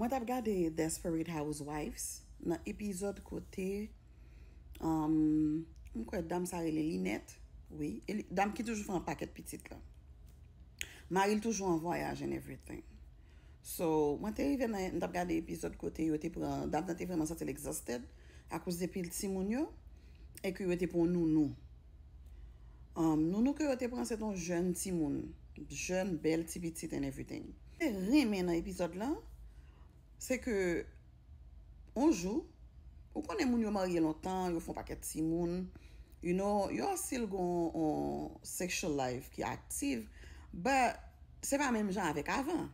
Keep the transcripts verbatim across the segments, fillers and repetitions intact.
Mwen t ap gade Desperate Housewives nan epizòd kote, um, m kwè dam sa rele Lynette, wi, e li- dam ki toujou fè yon pakèt pitit la. Mari l toujou an vwayaj and everything. So, mwen te rive nan, m t ap gade epizòd kote yo te pran, dam nan te vrèman santi l exhausted akoz de pil timoun yo, e ke yo te pran nounou. Um, nounou ke yo te pran, se t yon jèn timoun, jèn, bèl ti pitit and everything. Te renmen nan epizòd la, se ke, yon jou, ou konnen moun yo marye lontan, yo fè yon pakèt timoun, you know, yo still gon yon sexual life ki aktif, but se pa menm jan avèk avan.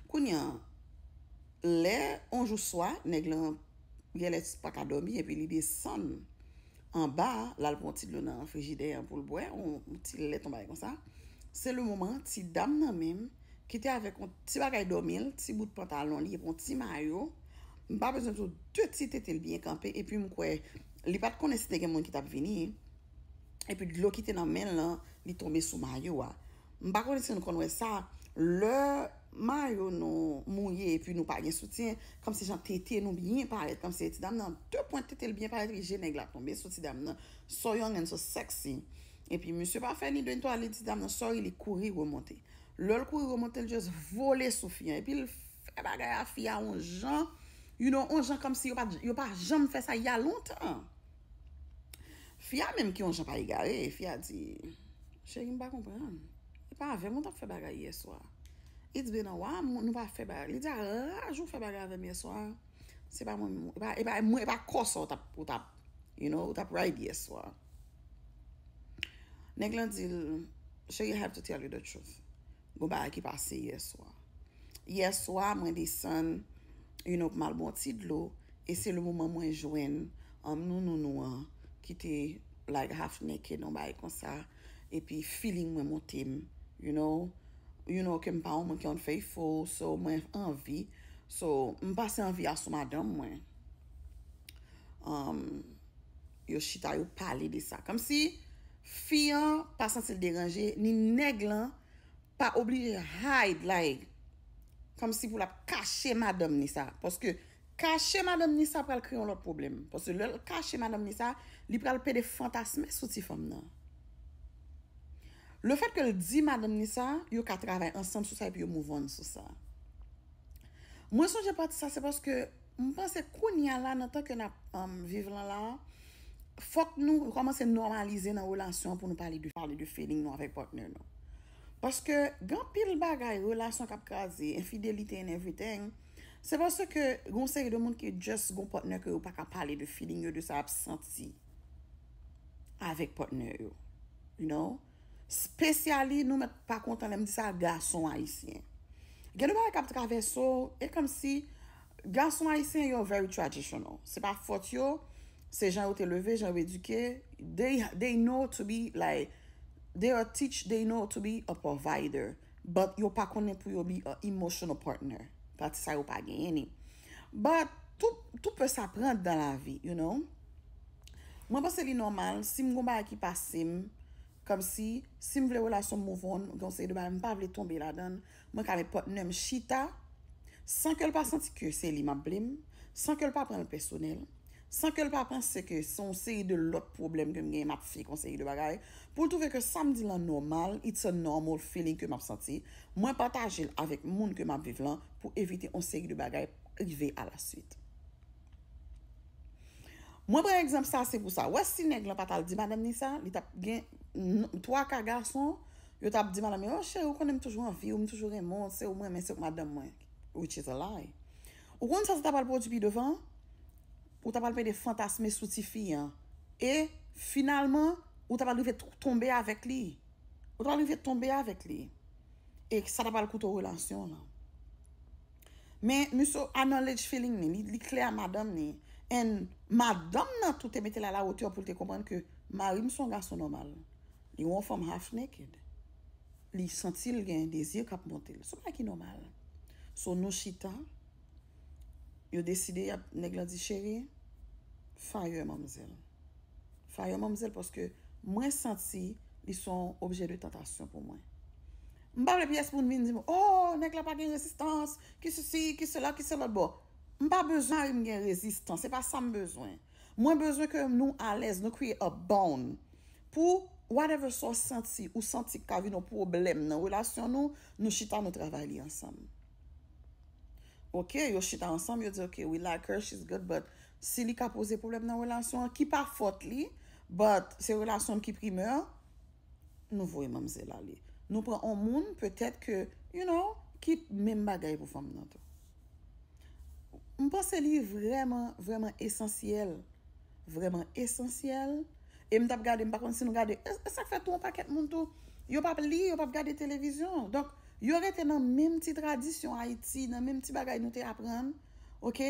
Kounye a, lè yon jou swa, nèg lan genlè pa ka dòmi, epi li desann anba, l al pran yon ti dlo nan frijidè an pou l bwè, yon, yon ti lèt, yon bagay konsa. Se le moman, ti dam nan menm, ki te avèk yon ti bagay dòmi l, ti bout pantalon li, epi yon ti mayo. M pa bezwen di w de ti tete l byen kanpe, epi m kwè, li pa t konnen si te gen moun ki t ap vini. Epi dlo ki te nan men l lan, li tonbe sou mayo a. M pa konnen si nou konn wè sa, lè mayo nou mouye epi nou pa gen soutyen, kòmsi jan tete nou byen parèt, kòmsi ti dam nan de pwent tete l byen parèt, epi je nèg la tonbe sou ti dam nan, so young and so sexy. Epi misye pa fè ni de ni twa, li di dam nan sorry, li kouri remonte. Lè l kouri remonte, l just vole sou fi an, epi l fè bagay a fi a yon jan, you know, yon jan kòmsi yo pa, yo pa janm fè sa y a lontan. Fi a menm ki yon jan pa egare, fi a di, cheri, m pa konprann. E pa avè m ou t ap fè bagay yè swa. It's been a while, nou pa fè bagay. Li di a raj ou fè bagay avè m yè swa. Se pa mwen, e pa, e pa mwen, e pa kò sa ou t ap, ou t ap, you know, ou t ap ride yè swa. Nèg lan di l, cheri, I have to tell you the truth. Gon bagay ki pase yè swa. Yè swa, mwen desann, you know, pou m al bwè yon ti dlo, e se le moman mwen jwenn, um, nounou nou an, ki te, like, half naked, yon bagay konsa, epi feeling mwen monte m, you know, you know, ke m pa yon moun ki unfaithful, so mwen anvi, so, m pase anvi a sou madanm mwen. Um, yo chita, yo pale de sa. Kòmsi fi an pa santi l deranje, ni nèg lan pa oblije hide, like, kòmsi pou l ap kache madanm ni sa. Paske kache madanm ni sa pral kreye yon lòt pwoblèm. Paske lè l kache madanm ni sa, li pral pede fantasme sou ti fanm nan. Le fèt ke l di madanm ni sa, yo ka travay ansanm sou sa epi yo move on sou sa. Mwen sonje pati sa, se paske m panse kounye a la, nan tan ke n ap, um, viv lan la, fòk nou kòmanse nòmalize nan relasyon an pou nou pale de, pale de feeling nou avèk partner nou. Paske gen anpil bagay, relasyon k ap kraze, enfidelite and everything, se paske gen yon seri de moun ki just gen yon partner ke yo pa ka pale de feeling yo, de sa y ap santi avèk partner yo. You know? Specially, nou mèt pa kontan lè m di sa, gason ayisyen. Gen de bagay k ap travèse w, e kòmsi gason ayisyen yo very traditional. Se pa fòt yo, se jan yo te leve, jan yo edike. They, they know to be like, they are teach, they know to be a provider. But yo pa konnen pou yo be a emotional partner. Pati sa yo pa genyen ni. But tout, tout peut s'apprendre dans la vie, you know. Mwen panse li nòmal, si m gon bagay ki pase m, kòmsi, si m vle relasyon move on, gen yon seri de bagay m pa vle tonbe ladan l, mwen ka met partner m chita, san ke l pa santi ke se li m ap blame, san ke l pa pran l pèsonèl, san ke l pa panse ke se yon seri de lòt pwoblèm ke m genyen, m ap fake yon seri de bagay, pou l twouve ke sa m di lan nòmal, it's a normal feeling ke m ap santi, mwen pataje l avèk moun ke m ap viv lan pou evite yon seri de bagay rive alaswit. Mwen pran egzanp sa, se pou sa. Wè si nèg lan pa t al di madanm ni sa, li t ap gen n- twa ka gason, yo t ap di madanm yo, oh cheri, ou konnen m toujou anvi w, m toujou renmen w, se ou m renmen, se ou k madanm mwen. Which is a lie. Ou konn sa sa t ap al pwodui pi devan? Ou t ap al pede fantasme sou ti fi an. E finalman, ou t ap al rive t- tonbe avèk li. Ou t ap al rive tonbe avèk li. E sa t ap al koute w relasyon lan. Men misye acknowledge feeling ni, li, li klè a madanm ni. And madanm nan tou te mete l a la hauteur pou l te konprann ke mari m se yon gason nòmal. Li wè yon fanm half naked. Li santi l gen dezi k ap monte l. Se yon bagay ki nòmal. So nou chita, yo deside, y ap, nèg lan di, cheri, fire manmzèl. Fire manmzèl paske mwen santi li se yon objè de tantasyon pou mwen. M pa vle pyès moun vin di m, oh, nèg la pa gen rezistans, ki sesi, ki sela, ki sela. Bon, m pa bezwen mari m gen rezistans, se pa sa m bezwen. Mwen bezwen ke nou alèz, nou kreye a bond. Pou whatever sa w santi, ou santi k ka vin yon pwoblèm nan relasyon nou, nou chita, nou travay li ansanm. Ok, yo chita ansanm, yo di, ok, we like her, she's good, but si li ka poze pwoblèm nan relasyon an, ki pa fòt li, but se relasyon ki primè, nou voye manmzèl ale. Nou pran yon moun, petèt ke, you know, ki menm bagay pou fanm nan tou. M panse li vrèman, vrèman esansyèl. Vrèman esansyèl. E m t ap gade, m pa konn si nou gade. E, e sa k fè tou yon pakèt moun tou, yo p ap li, yo p ap gade televizyon. Donk, yo rete nan menm ti tradisyon Ayiti, nan menm ti bagay nou te aprann. Ok?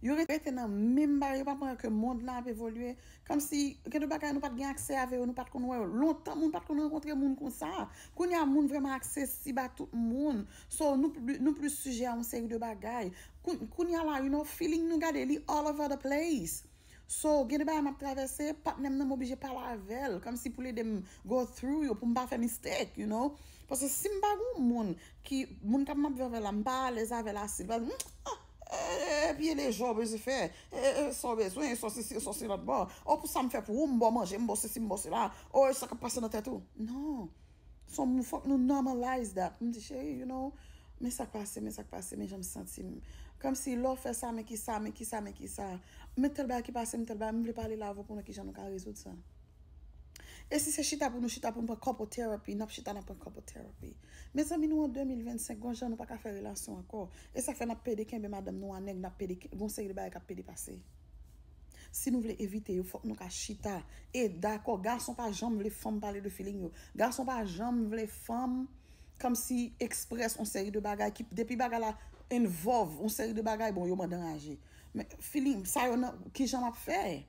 Yo rete nan menm bagay, yo pa konprann ke mond lan ap evolye. Kòmsi, gen de bagay nou pa t gen aksè avè yo, nou pa t konn wè yo. Lontan, moun pa t konn rankontre moun konsa. Kounye a, moun vrèman aksesib a tout moun. So, nou, pli- nou plis sijè a yon seri de bagay. Kou- Kounye a la, you know, feeling nou gade, li all over the place. So, gen de bagay m ap travèse, patnè m nan m oblije pale avè l, kòmsi pou l ede m go through yo, pou m pa fè mistake, you know. Paske si m pa gen yon moun ki, moun k ap m ap viv avè la, m pa alèz avè l ase, l pa di, "Hmm, ah, eh, eh, pye lejè w bezwen fè, eh, eh, sa w bezwen, sa w sesi, sa w se lòt bò, oh, pou sa m fè pou ou, m ba w manje, m ba w sesi, m ba w sela, oh, sa k ap pase nan tèt ou." Non. So, m- fòk nou normalize that. M di, cheri, you know, men sa k pase, men sa k pase, men jan m santi m. Kòmsi lè w fè sa, men ki sa, men ki sa, men ki sa. Men tèl bagay ki pase m, tèl bagay, m vle pale la avè w pou nou ki jan nou ka rezoud sa. E si se chita pou nou chita pou nou pran couple therapy, n ap chita n ap pran couple therapy. Mezanmi, nou an de mil vennsenk, gon jan nou pa ka fè relasyon ankò. E sa fè n ap pede kenbe madanm nou a nèg, n ap pede ke- gon seri de bagay k ap pede pase. Si nou vle evite yo, fòk nou ka chita. E dakò, gason pa janm vle fanm pale de feeling yo. Gason pa janm vle fanm kòmsi eksprès yon seri de bagay ki, depi bagay la involve yon seri de bagay, bon, yo mande anraje. Men feeling, sa yo nan, ki jan m ap fè?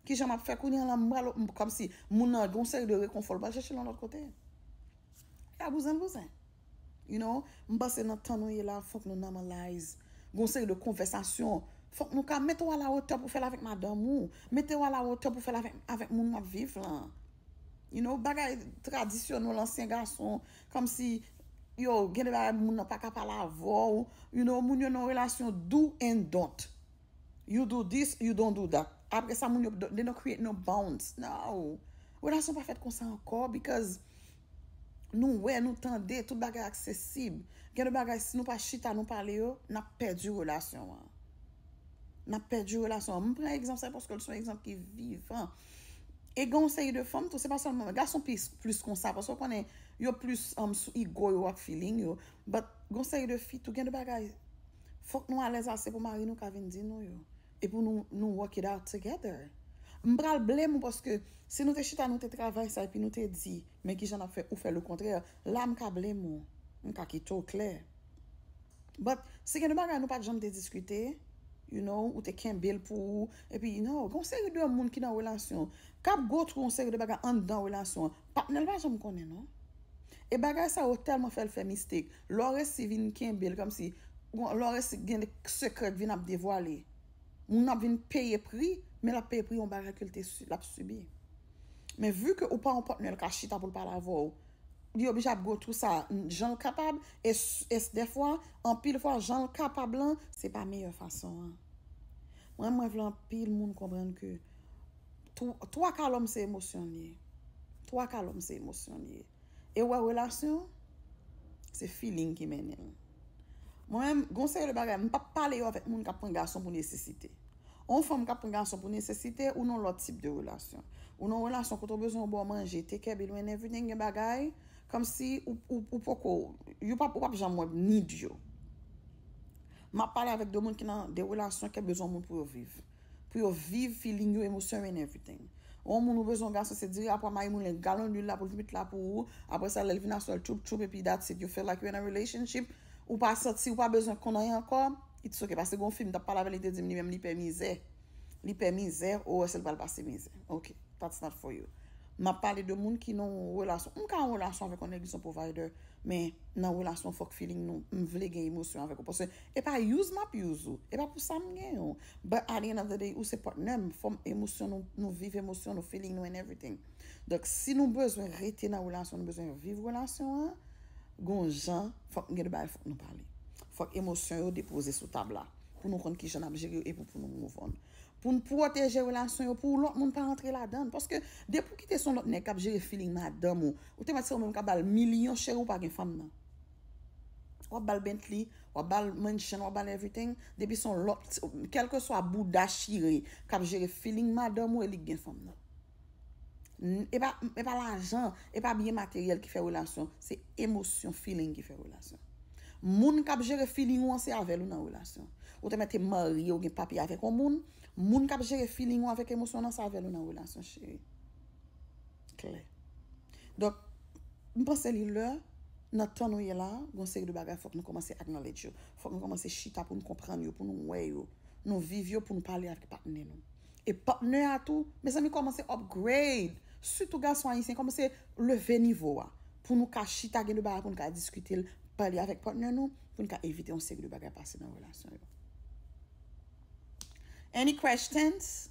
Ki jan m ap fè kounye a la, m pral, m- kòmsi moun nan gen yon seri de rekonfò, l pral chèche l yon lòt kote. E a bouzen, bouzen. You know, m panse nan tan nou ye la, fòk nou normalize. Gon seri de konvèsasyon. Fòk nou ka mete w a la wotè pou fè l avèk madanm ou. Mete w a la wotè pou fè l avèk, avèk moun w ap viv lan. You know, bagay tradisyonèl, ansyen gason, kòmsi, yo, gen de bagay moun nan pa ka pale avè w. You know, moun yo nan relasyon do and don't. You do this, you don't do that. Apre sa, moun yo, they don't create no bonds. No. Relasyon pa fèt konsa ankò, because nou wè, nou tande, tout bagay aksesib. Gen de bagay, si nou pa chita, nou pale yo, n ap pèdi relasyon an. N ap pèdi relasyon an. M pran egzanp sa paske l se yon egzanp ki vivan. E gen yon seri de fanm tou, se pa sèlman, gason plis, plis konsa, paske w konnen, yo plis um, sou ego yo ak feeling yo. But gen yon seri de fi tou, gen de bagay, fòk nou alèz ase pou mari nou ka vin di nou yo. E pou nou, nou work it out together. M pral blame ou paske si nou te chita, nou te travay sa, epi nou te di, men ki jan n ap fè, ou fè le contraire, la m ka blame ou. M ka kite w klè. But, si gen de bagay nou pa t janm te diskite, you know, ou te kenbe l pou ou, epi, you know, gen yon seri de moun ki nan relasyon, k ap go through yon seri de bagay anndan relasyon an, patnè l pa janm konnen, non. E bagay sa yo tèlman fè l fè mistake. Lè w resi vin kenbe l kòmsi, lè w resi gen de sekrè k vin ap devwale. Moun nan ap vin peye pri, men l ap peye pri yon bagay ke l te si- l ap sibi. Men vi ke ou pa yon patnè l ka chita pou l pale avè w, li oblije ap go through sa jan l kapab, e, s- e s- dèfwa, anpil fwa, jan l kapab lan, se pa meyè fason an. Mwen, mwen vle anpil moun konprann ke tw- twa ka lòm se emosyon l ye. Twa ka lòm se emosyon l ye. E w wè relasyon, se feeling ki mennen l. Mwen menm, gon seri de bagay, m p ap pale yo avèk moun k ap pran gason pou nesesite. Yon fanm k ap pran gason pou nesesite, ou nan lòt tip de relasyon. Ou nan relasyon kote w bezwen yon bò manje, take care bill and everything, gen bagay, kòmsi ou, ou, ou poko, ou p ap, ou p ap janm wè need yo. M ap pale avèk de moun ki nan de relasyon ke bezwen moun pou yo viv. Pou yo viv feeling yo, emosyon yo and everything. Yon moun ou bezwen yon gason, se diri apwa mayi moulen, galon lwil la pou l met la pou ou. Apre sa, lè l vin aswè l, tchoup tchoup, epi that's it. You feel like you're in a relationship. Ou pa santi, ou pa bezwen konn anyen ankò. It's okay. Paske gon fi m t ap pale avè l, li te di m li menm li pè mizè. Li pè mizè, ou wè se l pral pase mizè. Ok, that's not for you. M ap pale de moun ki nan yon relasyon. M ka yon relasyon avèk yon nèg ki se yon provider, men nan relasyon fòk feeling nou. M vle gen emosyon avèk ou. Paske e pa use m ap use ou. E pa pou sa m gen ou. But at the end of the day, ou se patnè m. Fò m emosyon nou, nou viv emosyon nou, feeling nou and everything. Donk, si nou bezwen rete nan relasyon, nou bezwen viv relasyon an, Gon jan, fòk gen de bagay, fòk nou pale. Fòk emosyon yo depoze sou tab la. Pou nou konn kijan n ap jere yo e pou, pou nou move on. Pou n pwoteje relasyon yo, pou lòt moun pa antre ladan. Paske depi w kite se yon lòt nèg k ap jere feeling madanm ou, ou te mèt se ou menm k ap ba l milyon cheri, ou pa gen fanm nan. W ap ba l Bentley, w ap ba l mansion, w ap ba l everything. Depi se yon lòt, kèlkeswa bouda chire k ap jere feeling madanm ou e li k gen fanm nan. E pa, e pa lajan, e pa byen materyèl ki fè relasyon, se emosyon, feeling ki fè relasyon. Moun k ap jere feeling ou an, se avè l ou nan relasyon. Ou te mèt marye, ou gen papye avèk yon moun, moun k ap jere feeling ou avèk emosyon nan, se avè l ou nan relasyon, cheri. Klè. Donk, m panse li lè, nan tan nou ye la, gon seri de bagay fòk nou kòmanse acknowledge yo. Fòk nou kòmanse chita pou nou konprann yo, pou nou wè yo. Nou viv yo pou nou pale avèk patnè nou. E patnè a tou, mezanmi, kòmanse upgrade. Sitou gason ayisyen, kòmanse leve nivo a. Pou nou ka chita gen de bagay pou nou ka diskite l, pale avèk patnè nou, pou nou ka evite yon seri de bagay pase nan relasyon yo. Any questions?